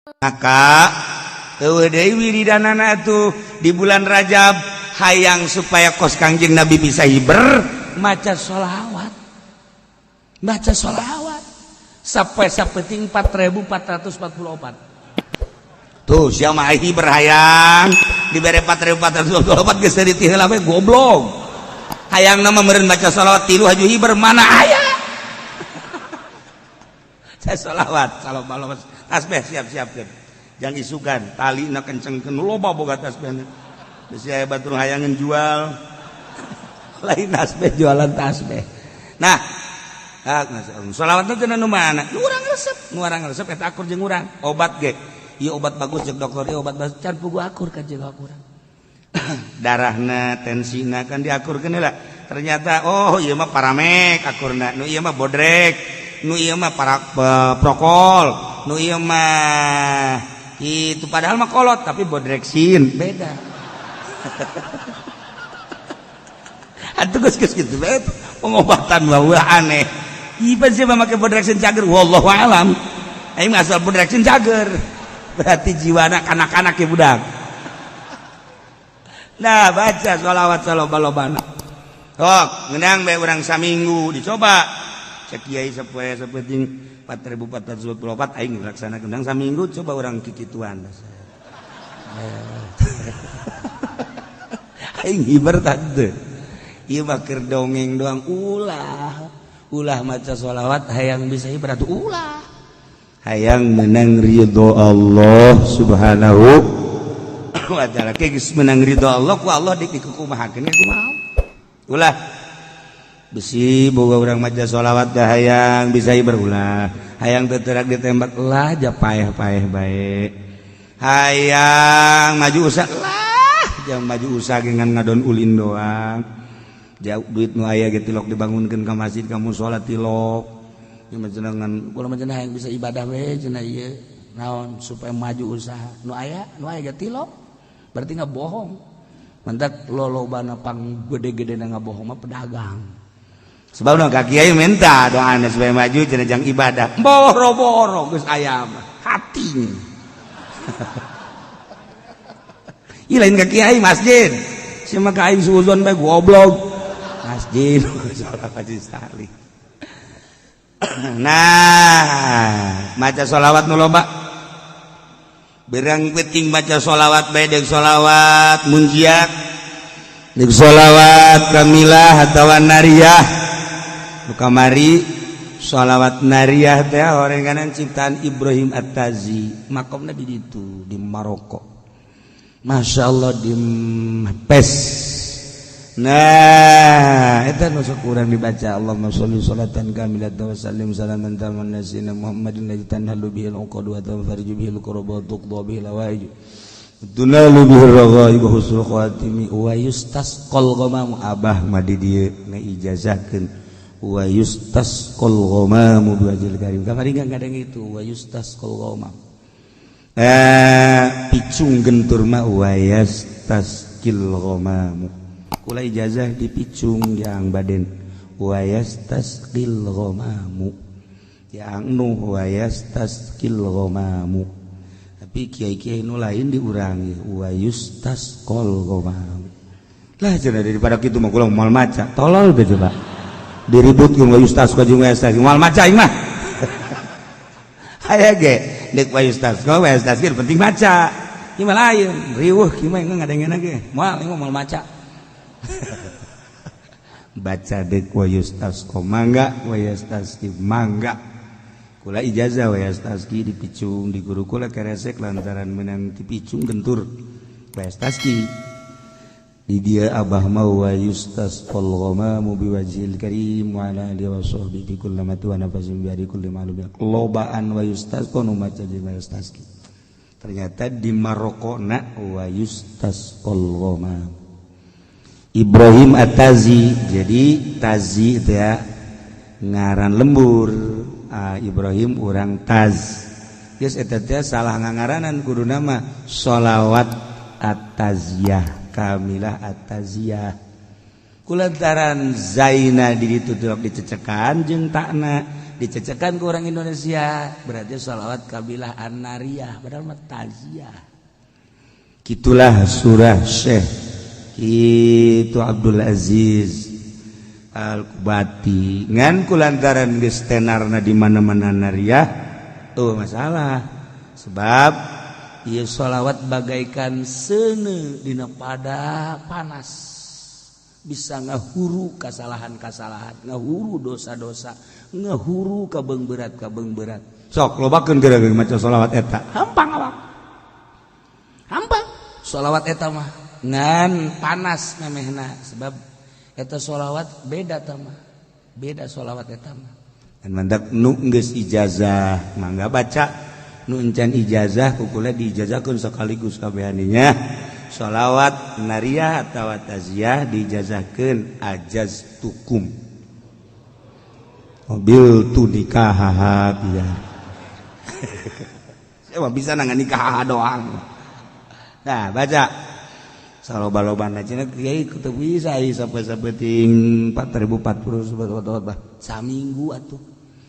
Maka eueuh deui wiridanana atuh di bulan Rajab hayang supaya kos Kangjeng Nabi bisa hiber maca sholawat. Baca sholawat sampai sapeting 4444. Tuh siapa hiber hayang dibere 4444 geus dari ti heula we goblok. Hayang nama meureun maca sholawat tilu haju hiber mana aya. Saya sholawat salam tasbih siap-siap jangan isukan tali na kencengkeun loba boga tasbih. Bisi aya batur hayangan jual lain tasbih jualan tasbih. Nah, sholawat teh nu mana? Nu urang resep, nu urang resep eta akur jeung urang. Obat ge, ieu obat bagus jeung dokter, ieu obat bagus can pugu akur ka jeung urang. Darahna, tensina kan diakurkeun heula. Ternyata oh ieu mah paramek akurna, nu ieu mah bodrek, nu ieu mah para prokol, nu ieu mah itu padahal mah kolot tapi bodreksin beda. Atuh geus geus kitu bae pengobatan mah aneh. Ieu sih mah make bodreksin cager wallahu alam. Aing asal bodreksin cager. Berarti jiwana kanak-kanak ya budak. Nah, baca sholawat saloba-lobana. Sok, ngeunang bae urang saminggu dicoba. Cek kiai sapoe sapenting 4444 aing laksanakeun ngeunang saminggu coba urang kikituan. Aing hiber tante. Ieu mah keur dongeng doang ulah. Ulah maca sholawat hayang bisa hiber atuh ulah. Hayang menang ridho Allah Subhanahu wa ta'ala. Geus menang ridho Allah ku Allah dik dikukumahakeun kumaha. Ulah besi boga urang maca sholawat dah hayang bisa hiber ulah. Hayang teu ditembak lah ja paeh-paeh bae. Hayang maju usaha lah jangan maju usaha dengan ngadon ulin doang. Jauh duit nu aya ge tilok dibangunkeun ka masjid ka musala tilok. Ieu mah cenah kula mah cenah hayang bisa ibadah we cenah ieu. Naon supaya maju usaha. Nu aya ge tilok. Berarti ngabohong. Mantak lolobana pang gede-gede na ngabohong mah pedagang. Sebab nu ka kiai minta doana supaya maju cenah jang ibadah. Boro-boro geus aya mah hati. Ih lain ka kiai masjid. Sia mah ka aing suuzon bae goblok. Masjid salat haji sekali. Nah, maca sholawat nu loba. Berang penting baca sholawat bae deuk sholawat munjiat. Deuk sholawat kamilah atawa nariyah. Nu kamari sholawat nariyah teh horenganan ciptaan Ibrahim At-Tazi. Makomna di ditu di Maroko. Masya Allah di Fes. Nah, eta nu sok urang dibaca Allahumma sholli sholatan kamilatan wa sallim salaman taman nasina Muhammadin ladzi tanhalu bihil uqad wa tanfariju bihil kurab wa tuqda bihil hawaij tunalu bihir raghaib wa husnul khatimi wa yustasqal ghamamu. Abah mah di dieu ngaijazahkeun wa yustasqal ghamamu biwajhil karim. Kamari kadang itu wa yustasqal ghamam. Picung gentur mah wa yastasqil ghamamu. Kula ijazah di picung yang baden wa yastasqil ghamamu. Yang nu wa yastasqil ghamamu. Tapi kiai-kiai nu lain diurangi wa yustasqal ghamamu. Lah cenah daripada kitu mah kula moal maca. Tolol teh coba. Diributkeun wa yustasqa jeung wa yastasqil moal maca aing mah. Aya ge deuk wa yustasqa wa yastasqil penting maca. Ieu mah lain riweuh kieu mah ngadengeuna ge. Moal ieu moal maca. Baca dek wa yustasqa mangga wa yastasqi mangga. Kula ijazah wa yastasqi dipicung di guru kula keresek lantaran menang dipicung gentur wa yastasqi. Di dia abah mau wa yustasqal ghamamu biwajhil karim wa ala alihi wa sahbihi kullamatu wa nafasin bi kulli ma'lum. Lobaan wa yustasqa nu maca jeung wa yastasqi. Ternyata di Maroko na wa yustasqal ghamam. Ibrahim At-Tazi. Jadi Tazi itu ya ngaran lembur. Ibrahim urang Taz. Geus eta teh salah ngangaranan kudu nama sholawat At-Taziyah, Kamilah At-Taziyah. Kulantaran zaina di ditu tilok dicecekan jeung takna dicecekan ku orang Indonesia berarti sholawat kabilah an-nariyah padahal mah taziah. Kitulah surah Syekh itu Abdul Aziz Al-Kubati ngan kulantaran geus tenarna di mana-mana nariyah tuh masalah sebab ieu sholawat bagaikan seuneu dina pada panas bisa ngahuru kasalahan-kasalahan, ngahuru dosa-dosa, ngahuru kabeng berat. Sok lobakeun geura maca sholawat eta. Hampang awak. Hampang. Sholawat eta mah ngan panas memehna sebab eta sholawat beda ta mah. Beda sholawat eta mah. Dan mandak nu geus ijazah mangga baca, nu encan ijazah kukula diijazahkeun sekaligus kabehaninya. Sholawat nariyah atau taziah dijazahkeun ajaz tukum mobil tu nikah biar saya mah bisa nangan nikah doang. Nah baca saloba-lobana cenah kiai teu bisa sampai sapeting 4040 sobat saminggu atuh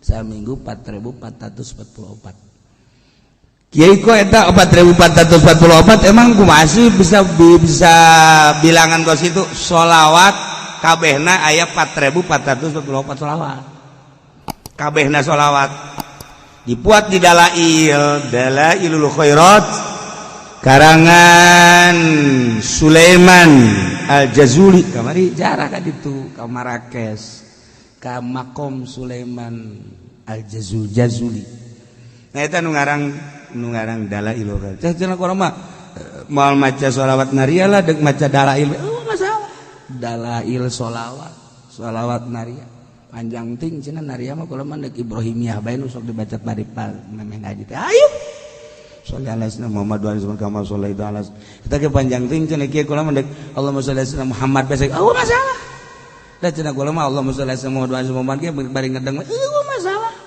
saminggu 4444. Kiai kok eta 4444 emang kumaha sih bisa bisa bilangan kos itu sholawat kabehna aya 4444 sholawat kabehna sholawat dibuat di dalail dalailul khairat karangan Sulaiman Al-Jazuli kamari jarah ka ditu ka Marrakesh ka makom Sulaiman Al-Jazuli. Nah eta nu ngarang dalailul khairat. Cah cenah urang mah moal maca sholawat nariyah lah deuk maca dalail. Oh masalah. Dalail sholawat, sholawat nariyah. Panjang ting cenah nariyah mah kula mah deuk Ibrahimiyah bae nu sok dibaca bari memeh ngaji teh. Ayo. Sholli ala sayyidina Muhammad wa ala kama shallaita ala. Kita ge panjang ting cenah kieu kula mah deuk Allahumma sholli ala sayyidina Muhammad bae. Oh masalah. Da cenah kula mah Allahumma sholli ala sayyidina Muhammad wa ala Muhammad ge bari ngedeng. Oh masalah.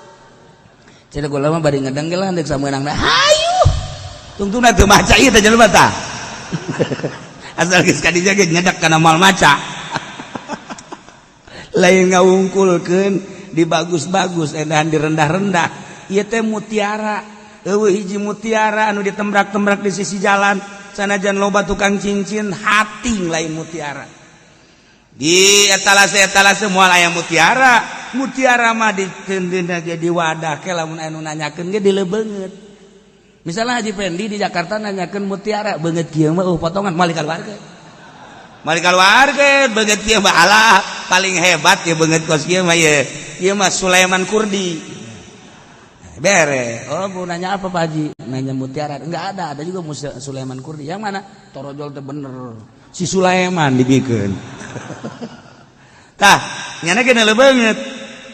Cenah kula mah bari ngedeng ge lah deuk sameunangna. Hayu. Tungtungna teu maca ieu teh jelema tah. Asal geus ka dinya ge nyedak kana moal maca. Lain ngawungkulkeun di bagus-bagus edahan di rendah-rendah. Ieu teh mutiara. Eueuh hiji mutiara anu ditembrak-tembrak di sisi jalan. Sanajan loba tukang cincin hating lain mutiara. Di etalase-etalase moal aya mutiara. Mutiara mah dikeundeuna ge di wadah ke lamun anu nanyakeun ge dilebeungeut. Misalnya Haji Pendi di Jakarta nanyakeun mutiara beungeut kieu mah potongan moal dikaluarkeun. Moal dikaluarkeun beungeut kieu mah alah paling hebat ya beungeut kos kieu mah ye. Ieu mah Sulaiman Kurdi. Bere. Oh, bu nanya apa Pak Haji? Nanya mutiara. Enggak ada, ada juga Sulaiman Kurdi. Yang mana? Torojol teh bener. Si Sulaiman dibikeun. Tah, nyana ge banget.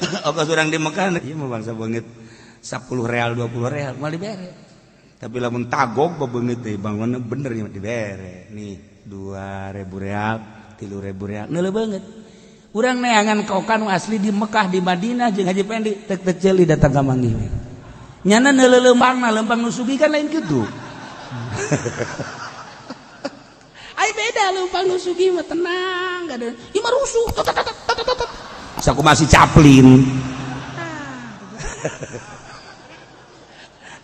Oke urang di Mekah ieu mah bangsa beungeut 10 real 20 real moal dibere. Tapi lamun tagog beungeut teh bangunna bener nya dibere. Nih 2000 real, 3000 real neuleuh beungeut. Urang neangan kokan asli di Mekah di Madinah jeung Haji Pendi tek-tek ceuli datang ka manggih. Nyana neuleuh lempangna lempang nu sugih kan lain kitu. Ai beda lempang nu sugih mah tenang gak ada. Ieu mah rusuh. Saku masih Chaplin.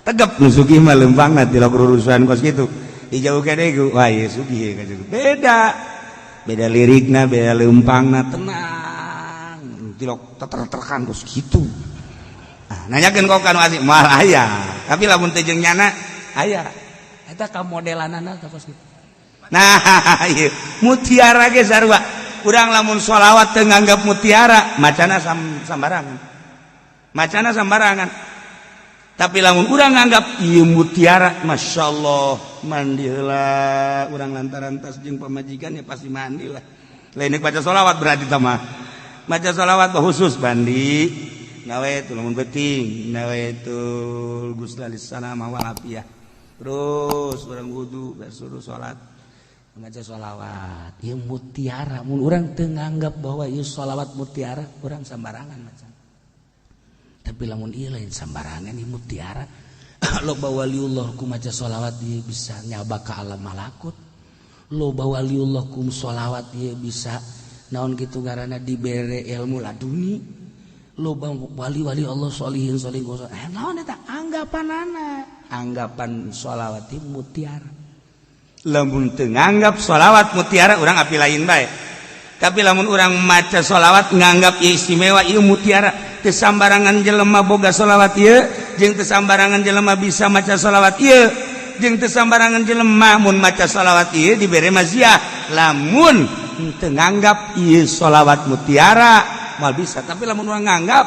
Tegep nu sugih mah lempangna tilok rurusuhan kos kitu. Dijauhkeun deui ku wah ieu sugih beda. Beda lirikna, beda lempangna tenang. Tilok teter-terkan kos kitu. Nah, nanyakeun kok kanu asli moal aya. Tapi lamun teu jeung nyana aya. Eta ka modelanana teh kos kitu. Nah, ieu mutiara ge sarua. Urang lamun sholawat teu nganggap mutiara, macana sambarangan. Macana sambarangan. Tapi lamun urang nganggap ieu mutiara, masyaallah, mandi heula urang lantaran tas jeung pamajikan ya pasti mandi lah. Lain baca sholawat berarti tah mah. Baca sholawat khusus mandi. Nawaitu lamun penting, nawaitul ghusla lissalama wal afiyah. Terus urang wudu, bersuruh salat. Maca sholawat ieu mutiara. Mun urang teu nganggap bahwa ieu sholawat mutiara, urang sambarangan maca. Tapi lamun ieu lain sambarangan ieu mutiara. Loba waliullah ku maca sholawat ieu bisa nyaba ka alam malakut. Loba waliullah ku sholawat ieu bisa Naon gitu garana dibere ilmu laduni. Loba wali-wali Allah solihin solihin. Naon eta anggapanana? Anggapan sholawat mutiara. Lamun teu nganggap sholawat mutiara, urang api lain bae. Tapi lamun urang maca sholawat nganggap ieu istimewa, ieu mutiara, teu sambarangan jelema boga sholawat ieu, jeung teu sambarangan jelema bisa maca sholawat ieu, jeung teu sambarangan jelema mun maca sholawat ieu dibere maziah. Lamun teu nganggap ieu sholawat mutiara moal bisa, tapi lamun urang nganggap,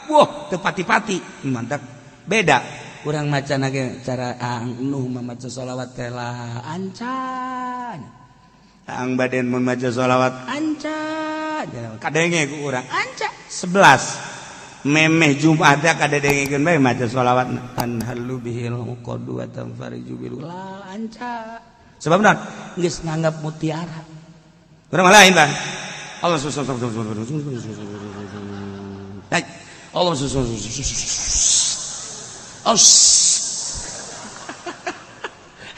wah, teu pati-pati, mantap, beda. Urang maca ge cara Ang Nuh maca sholawat teh lah ancan. Ang baden mun maca sholawat anca kadenge ku urang. Anca. 11 memeh Jumat teh kadengekeun bae maca sholawat tanhallu bihil uqadu wa tanfariju bil la anca. Sebab naon? Geus nganggap mutiara. Urang mah lain, Bang. Allah Allah.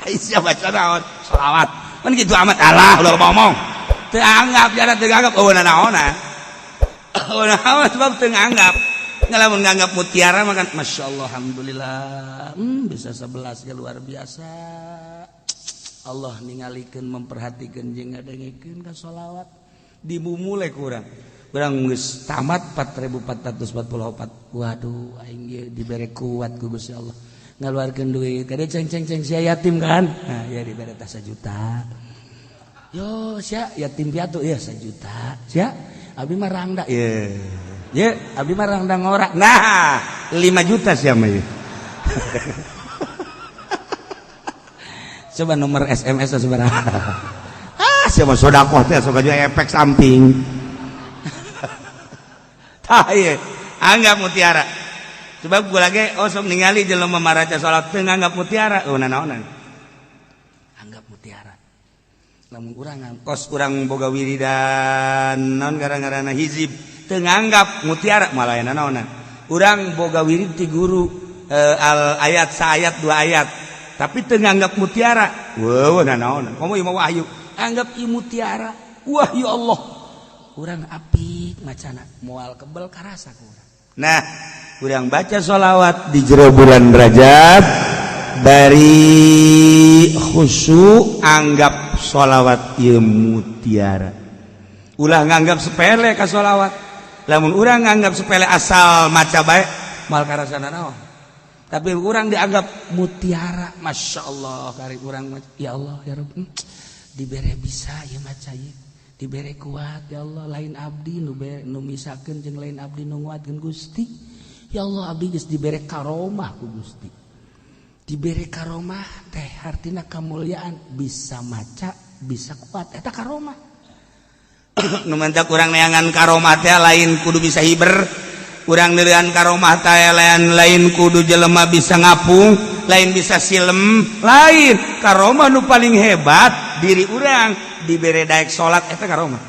Aisyah baca naon? Sholawat. Kan gitu amat, alah ulah ngomong. Teu anggap jara, teu anggap eueuh naonna. Eueuh naon sebab teu nganggap. Ngalamun nganggap mutiara mah kan masyaallah, alhamdulillah. Bisa 11 ge luar biasa. Allah ningalikeun, memperhatikeun jeung ngadengekeun ka sholawat. Dimumule ku urang. Urang geus tamat 4444. Waduh, aing ge dibere kuat ku Gusti Allah. Ngaluarkeun duit kade ceng ceng ceng sia yatim kan. Nah, ya dibere tah 1 juta. Yo sia yatim piatu ya 1 juta. Sia abdi mah rangda ye. Ye abdi mah rangda ngora. Nah, 5 juta sia mah ye. Coba nomor SMS seberapa? Ah, sia mah sedekah teh sok aja efek samping. Tah ieu, anggap mutiara. Sebab gua lagi oh sok ningali jelema maraca salat teu nganggap mutiara, oh nanaonan. Anggap mutiara. Lamun urang Kos urang boga wiridan naon gara-garana hizib teu nganggap mutiara malah nanaonan. Urang boga wirid ti guru al ayat saayat dua ayat tapi teu nganggap mutiara. Weuh nanaonan. Komo ieu mah wahyu. Anggap ieu mutiara. Wah ya Allah. Urang apik macana moal kebel karasa ku urang. Nah, urang baca sholawat di jero bulan Rajab dari khusyuk, anggap sholawat ieu mutiara. Ulah nganggap sepele ka sholawat. Lamun urang nganggap sepele asal maca bae moal karasana naon. Tapi urang dianggap mutiara, masya Allah, kari urang ya Allah ya Rabb, dibere bisa ya maca ieu, dibere kuat ya Allah, lain abdi nu bere nu misakeun jeung lain abdi nu nguatkeun Gusti. Ya Allah, abdi geus dibere karomah ku Gusti. Dibere karomah teh hartina kemuliaan, bisa maca, bisa kuat, eta karomah. Nu mantak urang neangan karomah teh lain kudu bisa hiber. Urang neangan karomah teh lain lain kudu jelema bisa ngapung, lain bisa silem, lain. Karomah nu paling hebat diri urang dibere daek salat, eta karomah.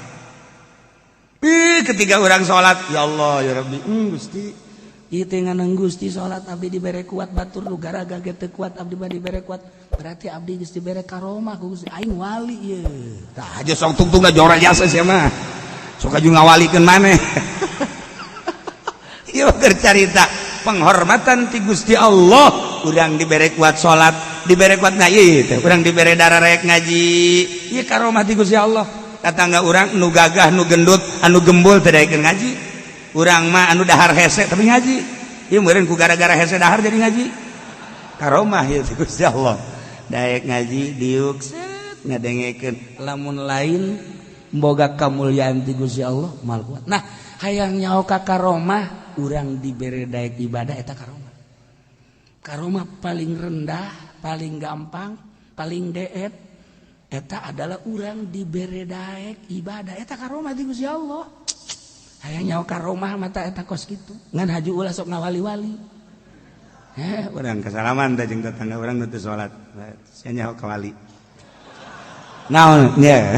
Ih, ketika urang salat, ya Allah ya Rabbi, Gusti. Ieu teh nganang Gusti salat abdi dibere kuat, batur nu garaga ge teu kuat, abdi mah dibere kuat. Berarti abdi geus dibere karomah ku Gusti. Aing wali ieu. Tah aja sok tungtung jora jasa sia mah. Sok aju ngawalikeun maneh. Ieu keur carita penghormatan ti Gusti Allah, urang dibere kuat salat, dibere kuat ngaji teh, urang dibere darah rek ngaji. Ieu karomah ti Gusti Allah. Tatangga urang nu gagah, nu gendut, anu gembul teu daekeun ngaji. Urang mah anu dahar hese tapi ngaji. Ieu meureun ku gara-gara hese dahar jadi ngaji. Karomah ieu ti Gusti Allah. Daek ngaji diuk set ngadengekeun. Lamun lain boga kamulyaan ti Gusti Allah moal kuat. Nah, hayang nyaho ka karomah, urang dibere daek ibadah, eta karomah. Karomah paling rendah, paling gampang, paling deet eta adalah urang dibere daek ibadah, eta karomah ti Gusti Allah. Hayang nyaho karomah mata eta kos kitu. Ngan haju ulah sok ngawali-wali. Eh, urang kasalaman teh jeung tetangga urang nu teu salat. Sia nyaho ka wali. Naon nya?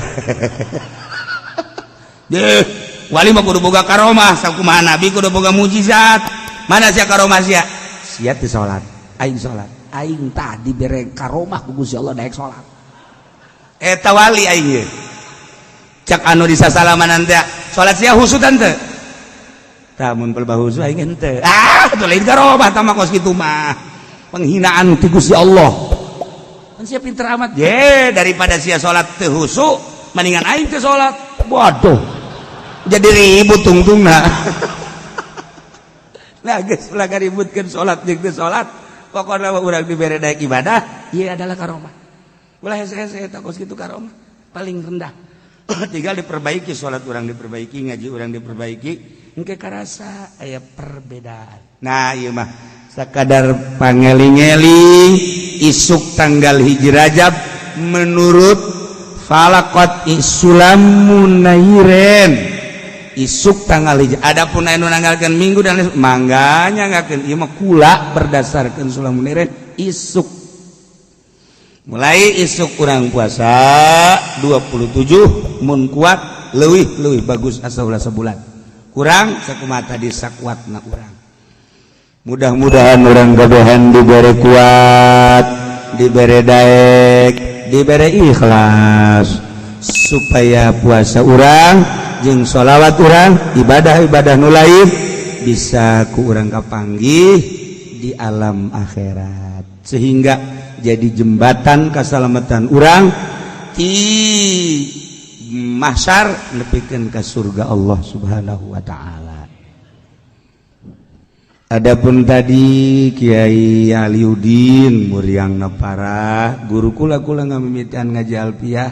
Deh, wali mah kudu boga karomah, sakumaha nabi kudu boga mukjizat. Mana sia karomah sia? Sia teu salat, aing salat. Aing tah dibere karomah ku Gusti Allah daek salat. Eta wali aing ye. Cak anu disasalaman teh, salat sia husu tante. Tah, mun pelbah husu aing henteu. Ah, teu lain karomah tah mah, kos kitu mah. Penghinaan ti Gusti Allah. Kan sia pinter amat. Ye, daripada sia salat teu husu, mendingan aing teu salat. Waduh. Jadi ribut tungtungna. Nah, geus ulah ributkeun salat jeung teu salat. Pokokna mah urang dibere daek ibadah, ieu adalah karomah. Ulah hese-hese eta, kos kitu karomah paling rendah. Tinggal diperbaiki, sholat urang diperbaiki, ngaji urang diperbaiki, engke karasa aya perbedaan. Nah, ieu mah sakadar pangeling-eling, isuk tanggal 1 Rajab menurut falakot Sulamun Nairen, isuk tanggal 1. Adapun anu nanggalkeun minggu dan mangga nyanggakeun, ieu mah kula berdasarkan Sulamun Nairen, isuk, mulai isuk kurang puasa 27 mun kuat, leuwih leuwih bagus asa ulah sebulan kurang, sakumaha tadi sakuatna urang. Mudah-mudahan urang kabehan diberi kuat, diberi daek, diberi ikhlas supaya puasa urang jeung sholawat urang, ibadah-ibadah nu lain bisa ku urang kapanggih di alam akhirat, sehingga jadi jembatan keselamatan urang di mahsyar nepikeun ka surga Allah Subhanahu wa taala. Adapun tadi Kiai Aliudin muriang parah guru kula, kula ngamimitian ngaji alfiah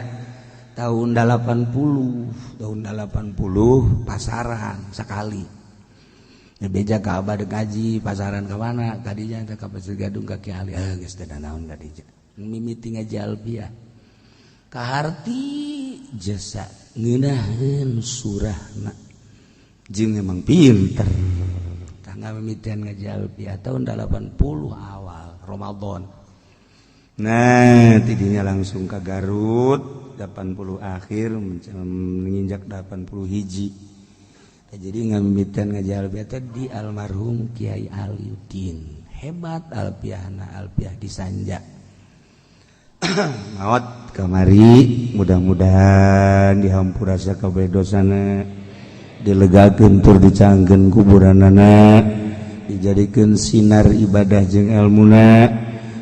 tahun 80, tahun 80 pasaran sekali. Ya, beja ka abah dek ngaji pasaran ke mana tadinya teh, ka Pasir Gadung ka Kiai Ali. Eh, geus teu naon tadi mimiti ngaji alfiah, kaharti jasa ngeunaheun surahna jeung emang pinter. Tanggal mimitian ngaji alfiah tahun 80 awal Ramadan. Nah, tidinya langsung ke Garut 80 akhir menginjak 80 hiji. Jadi ngamimitian ngaji alfiah teh di almarhum Kiai Aliudin. Hebat alfiahna, alfiah disanja. Maot kamari, mudah-mudahan dihampura sakabeh dosana, dilegakeun tur dicangkeun kuburanana, dijadikeun sinar ibadah jeung ilmuna,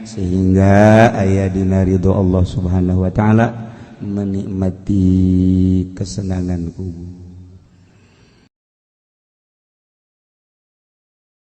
sehingga aya dina ridho Allah Subhanahu wa taala, menikmati kesenangan kubur.